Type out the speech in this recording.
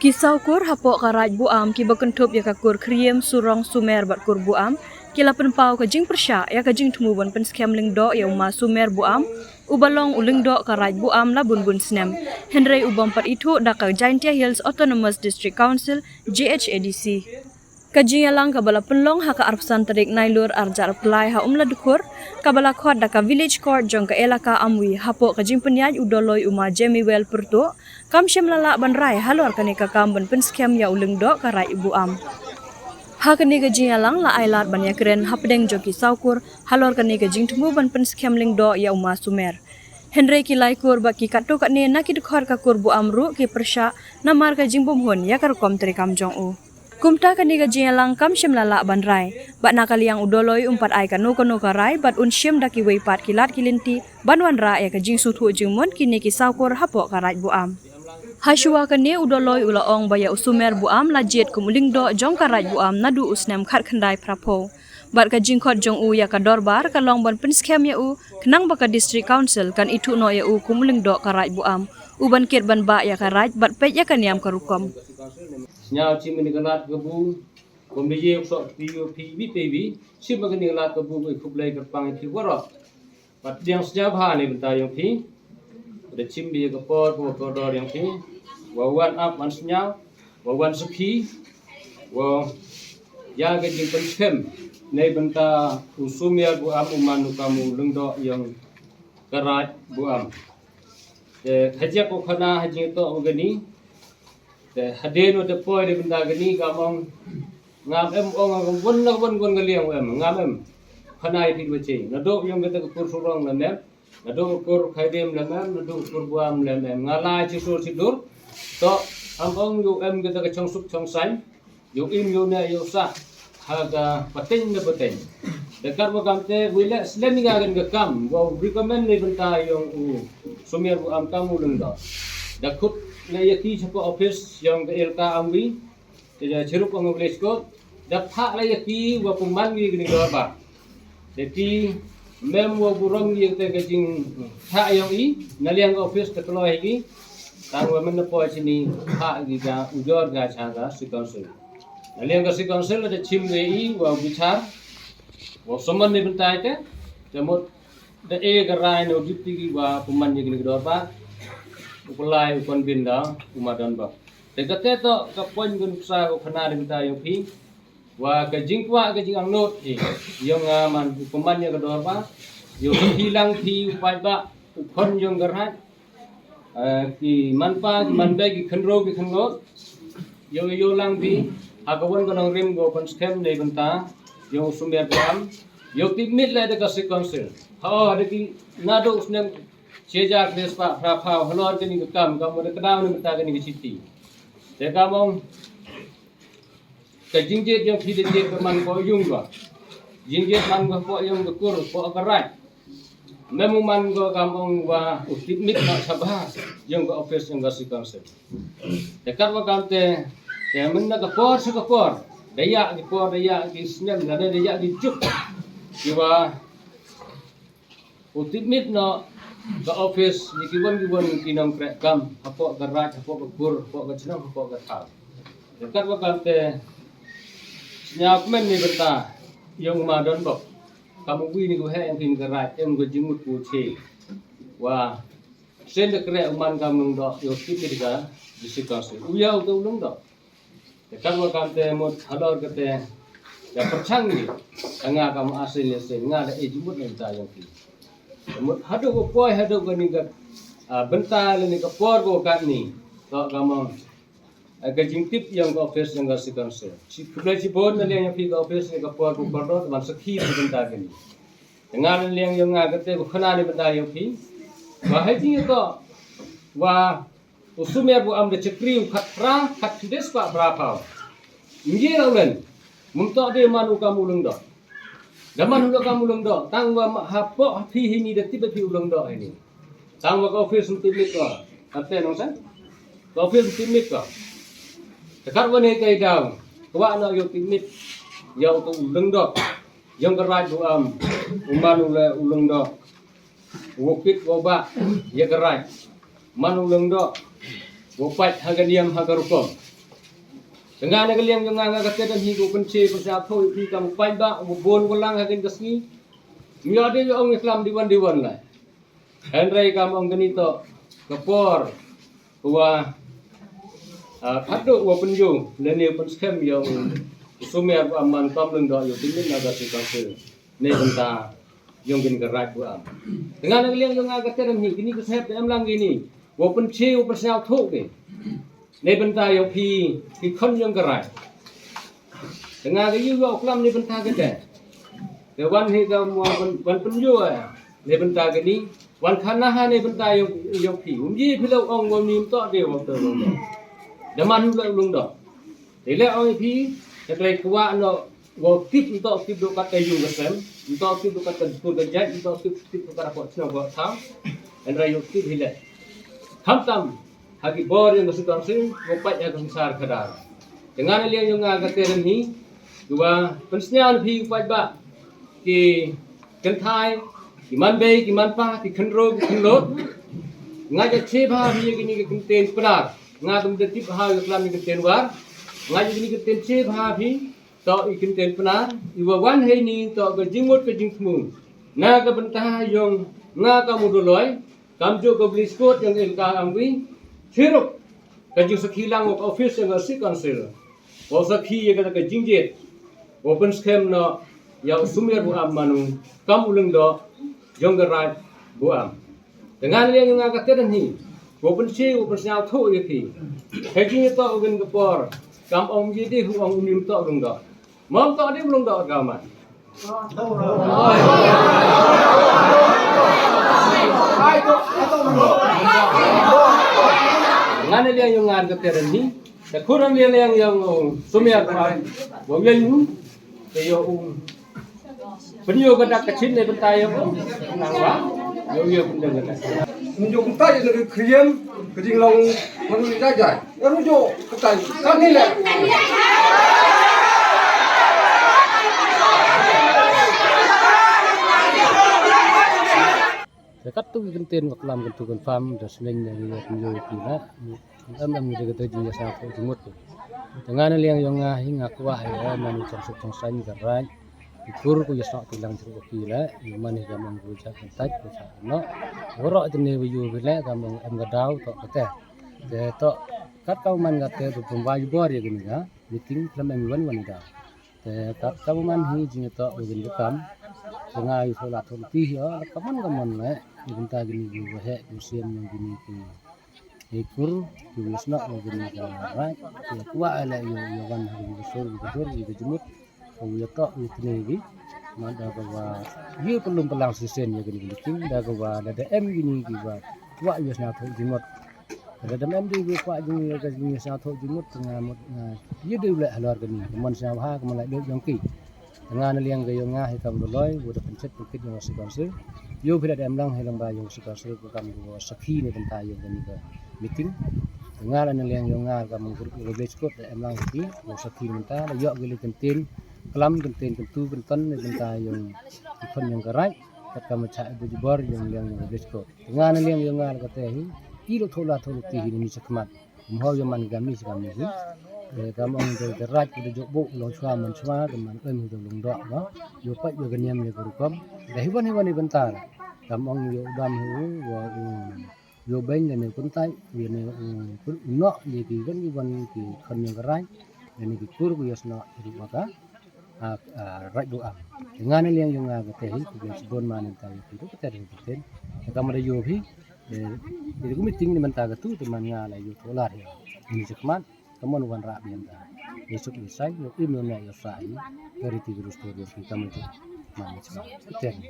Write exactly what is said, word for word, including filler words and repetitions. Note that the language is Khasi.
Ki saw kur hapoh ka Raid Buam kiba kynthup ïa ka kur Khriem, Surong, Sumer bad kur Buam ki la pynpaw ka jingpyrshah ïa ka jingthmu ban pynskhem lyngdoh ïa u Ma Sumer Buam uba long u lyngdoh ka Raid Buam la bun bun snem, hynrei u bym pat ithuh da ka Jaintia Hills Autonomous District Council, J H A D C. Ka jingïalang kaba la pynlong ha ka arphew san tarik Nailur arhajar arphew lai ha Umladkhur, kaba la khot da ka Village Court jong ka elaka Amwi hapoh ka jingpynïaid u Doloi u Ma Jemmy Well Pyrtuh, kam shym la lah ban rai halor kane ka kam ban pynskhem ïa u lyngdoh ka Raid Buam. Ha kane ka jingïalang la ai lad ban ïakren hapdeng jong ki saw kur halor kane ka jingthmu ban pynskhem lyngdoh ïa u Ma Sumer. Hynrei ki lai kur bad ki katto katne na ki dkhot ka kur Buam ruh ki pyrshah namar ka jingbymhun ïa ka rukom treikam jong u. Kumta kane ka jingïalang kam shym la lah ban rai bad na ka liang u Doloi um pat ai kano kano ka rai bad un shim da kiwei pat ki lad ki lynti ban wanrah ïa ka jingsngewthuh jingmut kine ki saw kur hapoh ka Raid Buam. Hashuwa kane u Doloi u la ong ba ïa u Sumer Buam la jied kum u lyngdoh jong ka Raid Buam naduh u snem khatkhyndai phraphew. Bad ka jingkhot jong u ïa ka dorbar ka long ban pynskhem ïa u khnang ba ka District Council kan ithuh noh ïa u kum u lyngdoh ka Raid Buam, u ban kit ban bah ïa ka Raid bad peit ïa ka niam ka rukom. Sñiaw chim ïa ka lad ka bu, kum da ïa u soh P U P V P V, chim ïa ka lad ka bu, khublei kyrpang ïa phi waroh. Bad pdiang sñiaw bha na bynta ïong phi. Da chim bha ïa ka por, ka por dor ïong phi. Wa wan ap wan sñiaw, wa wan sakhi, wa ïa ka jingpynskhem na bynta u Sumer Buam u man u kam u lyngdoh ïong ka Raid Buam. Te ha jiak u khana ha jingtoh u gani. Te hadien u te poi na bynta gani ka mong ngam em ong ngam wan na wan wan ka liang em ngam em. Khana ïa phi wa che. Naduh ïong kata ka kur Surong la mem. Naduh ka kur Khaidem la mem. Naduh ka kur Buam la mem. Nga lai chi sur chi dur. To am ong ïu em kata ka chong suk chong sain. Ïu im ïu ne ïu sah. Ha ka pateng ne pateng. Da kat wa kam te wi le slem nga kan ka kam. Wa recommend na bynta ïong u Sumer Buam kam u lyngdoh. Da khut le ïa ki chapo office ïong ka elaka Amwi. Te da chirup ong village court. Da phah la ïa ki wa pynman ki kini dorbar. Te ki mem wa burom ki te ka jingphah ïong i na liang ka office ka kloi hi ki. Tang wa men na poi chini phah ki ka ujor ka cha ka City Council. Na liang ka City Council da chim le i wa bichar wa summon ni bynta te. Te mut da e ka rai na u deputy ki wa pynman ïa kini ki dorbar. U pynlai u pynbin da u madan ba. Te kata to ka point ka nuksa ka khana na bynta ïong phi. Wa ka jingkwah ka jingangnud hi ïong nga man u pynman ïa ka dorbar. Ïong phi lang phi u paidbah u khon ïong ka raid. Eh, ki manpa ki manbei ki khynroo ki khynroo. Ïong ïong lang phi ha ka wan ka nongrim ko pynskhem na bynta ïong u Sumer Buam. Ïong tipmit leh da ka City Council. Ha o da ki naduh u snem shi hajar khyndai spah phraphew halor kani ka kam kam wa da kdaw na bynta kani ka city. Te ka mong ka jingjied ïong phi da jied ka man ko ïong ko. Jingjied man ko ko ïong ka kur ko ka raid. Mem u man ko kam ong wa u tipmit na sabha ïong ka office ïong ka City Council. Te kat wa kam te te men na ka por sa ka por. Da ïa ki por da ïa ki snem da da ïa ki juk. Ki wa u tipmit noh ka office ïa ki wan ki wan ki nongtrei kam hapoh ka raid hapoh ka kur hapoh ka chnong hapoh ka thaw. Te kat wa kam te sñiaw kmen na bynta ïong u ma don bok. Kam u wi ni ko he em kin ka raid em ko jingmut ko che. Wa sen da kre u man kam lyngdoh ïong tipmit ka District Council. U ïa u te u lyngdoh. Te kam wa kam te mut halor kate da pyrchang ni. Ka nga kam asin le sin nga da e jingmut na bynta ïong phi. Te mut haduh ko poi haduh kani ka, ah, bynta le ni ka por ko kat ni. To ka mong, ah, ka jingtip ïong ka office ïong ka City Council. Shi khublei shibun na liang ïong phi ka office ni ka por ko kordor te man sakhi na bynta kani. Te nga na liang ïong nga kate ko khana na bynta ïong phi. Wa hai jing to wa u Sumer Buam da chakri u khatphra khatkhyndai spah phraphew. Ngi ra u len. Mum to de man u kam u lyngdoh. Da man u kam u lyngdoh. Tang wa ma hapoh ha phi hini da tip phi u lyngdoh hini. Tang wa ka office um tipmit ko. Kate nong san. Ka office um tipmit ko. Te kat wa ne kai daw. Ka wa na ïong tipmit. Ïong u lyngdoh. Ïong ka raid Buam. U man u le u lyngdoh. Wa kit wa bah ïa ka raid. Man u lyngdoh. Wa pait ha ka niam ha ka rukom. Te nga na ka liang jong nga, nga ka Tedan hi, ko pynche pynche tho ïa phi kam u paidbah u bun ko lang ha kane ka sngi. Ym ïoh de ïa ong ïa klam diwan diwan lai. Hynrei kam ong kane to ka por ko wa, ah, khadduh wa pynju lane pynskhem ïa u Sumer Buam man kam leng da ïa u Tymmen na ka si ka se. Ne bynta ïong kane ka Raid Buam. Te nga na ka liang jong nga ka Tedan hi, kine ki sahep da em lang kine. Wa pynche wa pynsñiaw thuh ki. Ne bynta ïong phi, phi khon ïong ka Raid. Te nga ka ïu wa klam ne bynta ka te. Te wan hi ka mo wan, wan pynju, eh, ne bynta kine. Wan khana ha ne bynta ïong, ïong phi. Um ji phi lo ong wa nim to de wa to ong. Da man u lo lung do. Te le ong phi, te klai kwah no, wa tip nto tip do kat ka ïu ka sem, nto tip do kat ka dur ka jait, nto tip tip do kat ka chna ka tham. Hynrei ïong tip hi le. Kham tam ha ki bor ïong ka sutang sing, wa pait ha ka sar khadar. Te nga na liang ïong nga ka Tedan hi, wa pynsñiaw phi paidbah ki kynthai, ki man bei, ki man pa, ki khynro, ki khynlot. Nga ja che bha phi ïa kine ki kyntien Pnar. Nga tum da tip bha ïa klam ïa kyntien War. Nga ïa kine ki kyntien che bha phi. To i kyntien Pnar. I wa wan hei ni to ka jingmut ka jingthmu. Na ka bynta ïong nga ka Muduloi. Kam ju ka Village Court ïong ka Amwi. Chirup. Ka jingsakhi lang wa ka office ïong ka City Council. Wa sakhi ïa ka, ka jingjied. Wa pynskhem no ïa u Sumer Buam manu kam u lyngdoh ïong ka Raid Buam. Te nga na liang ïong nga ka Tedan hi. Wa pynche, wa pynsñiaw thuh ïa phi. Hei jingïatoh u gin ka por. Kam ong ji di hu ong u nim to lyngdoh. Mom to di lyngdoh ka man. Nga na liang ïong nga ka Tedan hi. Te khur na liang liang ïong u Sumer Buam. Wa ïong u. Te ïong u. Pynïoh ka dak ka chin ne bynta ïong u. Nang wa. Ïong ïong pynïoh ka dak. Njuk kumta ïa ka kriam ka jinglong manu ni jai jai. Ïa rujuk kumta ïa ka ni le. Te katto ki kyntien ka klam katto kan fam da sneng da ïa pynïoh ïa phi la. Em em ni da ka jingïasngew jingmut. Te nga na liang ïong nga hi nga kwah ïa manu chong suk chong saiñ ka raid. Ki kur ku ïasnoh ki lang jruk ki le, ïa man hi ka mong ku ja kan tait ku ja no. Waroh te ne wa ïu bi le ka mong em ka daw to ka te. Te to kat ka man ka te tu pynwai bor ïa kini ka meeting khlem em wan wan daw. Te kat ka man hi jingïatoh wa kini ka kam. Te nga ïu thola thol ti hi o la ka man ka man le. Ïa bynta kini ki wa heh ki siem ïa kini ki. Ïa kur ki wa ïasnoh wa kini ka raid. Ïa kwah le ïa ïa wan ha kini ka sur ki ka dur ki ka jumut. Ka ïa toh ïa tne ki. Ma da ka wa ïa pynlum pynlang shisien ïa kini ki meeting da ka wa da da em kini ki wa kwah ïa sna thoh jingmut. Da da em di ki kwah jing ïa ka jing ïa sna thoh jingmut nga mut nga ïa dei u leh halor kini. Ka mon sna ha ka mon leh dei jong ki. Nga na liang ka ïong nga hi kam Doloi wa da pynchet pynkit ïong ka City Council. Ïong phi da da em lang hi lang ba ïong ka City Council ka kam wa sakhi ne bynta ïong kani ka meeting. Nga la na liang ïong nga kam group village court da em lang hi wa sakhi ne bynta da ïoh ki li kyntien klam kyntien kyntu kynton ne bynta ïong ki khon ïong ka raid. Kat kam cha ibu jibor ïong liang ïong village court. Nga na liang ïong nga la ka te hi. Ki lo thola thola ti hi ni chakhmat. Ym hoi ïa man ka mi sa ka mi hi. Te ka mong te te raid ka da jok bok long chwa man chwa ka man em hi da long dok ba. Ïa pait ïa ka niam ïa ka rukom. Da hi wan hi wan hi bynta. Ka mong ïa u dam hi u wa u ïa u beng ïa ne kun tai ïa ne u kun u nok ïa ki wan ïa wan ki khon ïa ka raid. Ïa ne ki kur ku ïa sno ïa ri ba ka. A, a, raid Buam. Nga na liang ïong nga ka te hi, ku blei chibun ma nang ta ïa phi, ka te hi ka te. Ka ma da ïoh phi, eh, ïa ku meeting ni mynta ka tu, te man nga la ïoh tholar hi. Ni chakman, ka mon wan rap ïa ta. Ïa suk ïa sai, ïa im ïa na ïa sai, ka riti ka rustor ïa phi, ka ma tu. Ma ni chakman, ka te hi.